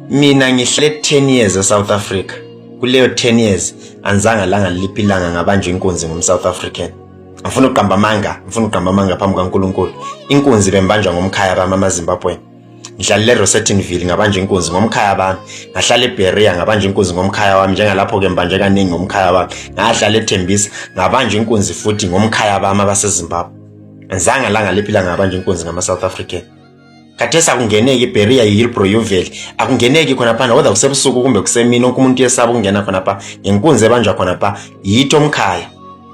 Mina ngihlale 10 years eSouth Africa. Kuleyo 10 years anzanga langa liphi ilanga ngabanjwa inkunzi ngumSouth African. Ngifuna ukuqamba amanga, ngifuna ukuqamba amanga phambi kaNkulunkulu. Inkunzi bembanjwa ngomkhaya bami amaZimbabwe. Ngihlalele eRosettenville ngabanjwa inkunzi ngomkhaya bami. Ngahlala eBerea ngabanjwa inkunzi ngomkhaya wami njengalapho ke mbanjwe kaningi ngomkhaya wami. Ngahlala eThembisa ngabanjwa inkunzi futhi ngomkhaya bami abaseZimbabwe. Anzanga langa liphi ilanga ngabanjwa inkunzi ngama-South African. Khathesi akungeneki iBerea yiHillbrow Uveli akungeneki khonaphana whether kusebusuku kumbe kusemini wonke umuntu uyesaba ukungena khonapha ngenkunzi ebanjwa khonapha yithi omkhaya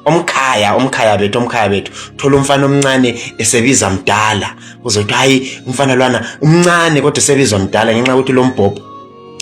omkhaya omkhaya bethu omkhaya bethu thola umfana omncane esebiza mdala uzothi hayi umfana lwana umncane kodwa esebizwa mdala ngenxa yokuthi lo mbhobho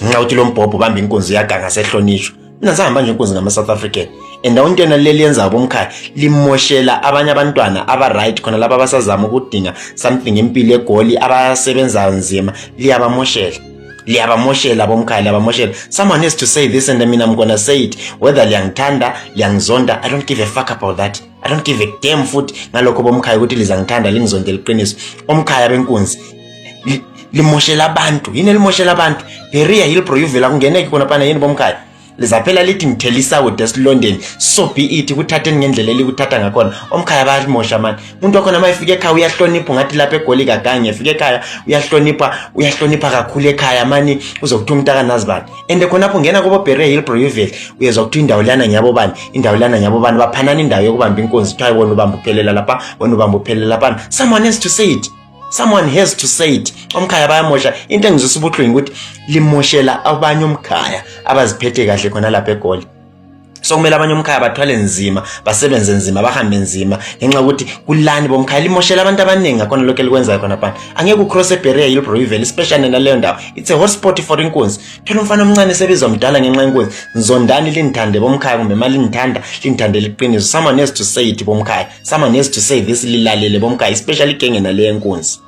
ngenxa yokuthi lo mbhobho ubamba inkunzi uyaganga sehlonishwa. Mina sahamba nje inkunzi ngama-South African and into yona leli yenzayo bomkhaya limoshela abanye abantwana aba-right khona laba abasazama ukudinga something impilo eGoli abasebenzayo nzima liyabamoshela liyabamoshela bomkhaya liyabamoshela. Someone has to say this and mina I'm gonna say it whether liyangithanda liyangizonda, I don't give a fuck about that. I don't give a damn futhi ngalokho bomkhaya ukuthi lizangithanda lingizonde. Liqiniso omkhaya benkunzi limoshela abantu. Yini elimoshela abantu? Berea, Hillbrow, Uvela kungeneki khona phana yini bomkhaya? Lizaphela lithi ngithelisa kude esilondeni, so be it. Kuthatheni ngendlela elikuthatha ngakhona. Omkhaya bayamosha mani. Umuntu wakhona uma efika ekhaya uyahlonipha ungathi lapha eGoli kagange efika ekhaya uyahlonipha, uyahlonipha kakhulu ekhaya mani uzokuthi umuntu akanazi bani. And khonapho ungena kubo Berea, Hillbrow, Uvela uyezwa kuthiwa indawo lana ngiyabo bani, indawo lana ngiyabo bani. Baphanana indawo yokubamba inkunzi. Kuthiwa wena ubamba uphelela lapha, wena ubamba uphelela laphana. Someone has to say it, someone has to say it. Omkhaya bayamosha. Into engizwisa ubuhlungu ukuthi limoshela abanye umkhaya abaziphethe kahle khona lapha eGoli. So kumele abanye umkhaya bathwale nzima, basebenze nzima, bahambe nzima ngenxa yokuthi kulani bomkhaya limoshela abantu abaningi ngakhona lokhu elikwenzayo khona phana. Angeke ucross eBerea, Hillbrow, Uvela especially naleyo ndawo, it's a hotspot for inkunzi. Thola umfana omncane sebizwa mdala ngenxa yenkunzi. Nzondani linithande bomkhaya kumbe ma linithanda linithande liqiniso. Someone has to say it bomkhaya, someone has to say this. Lilalele bomkhaya, especially igenge naleyo enkunzi.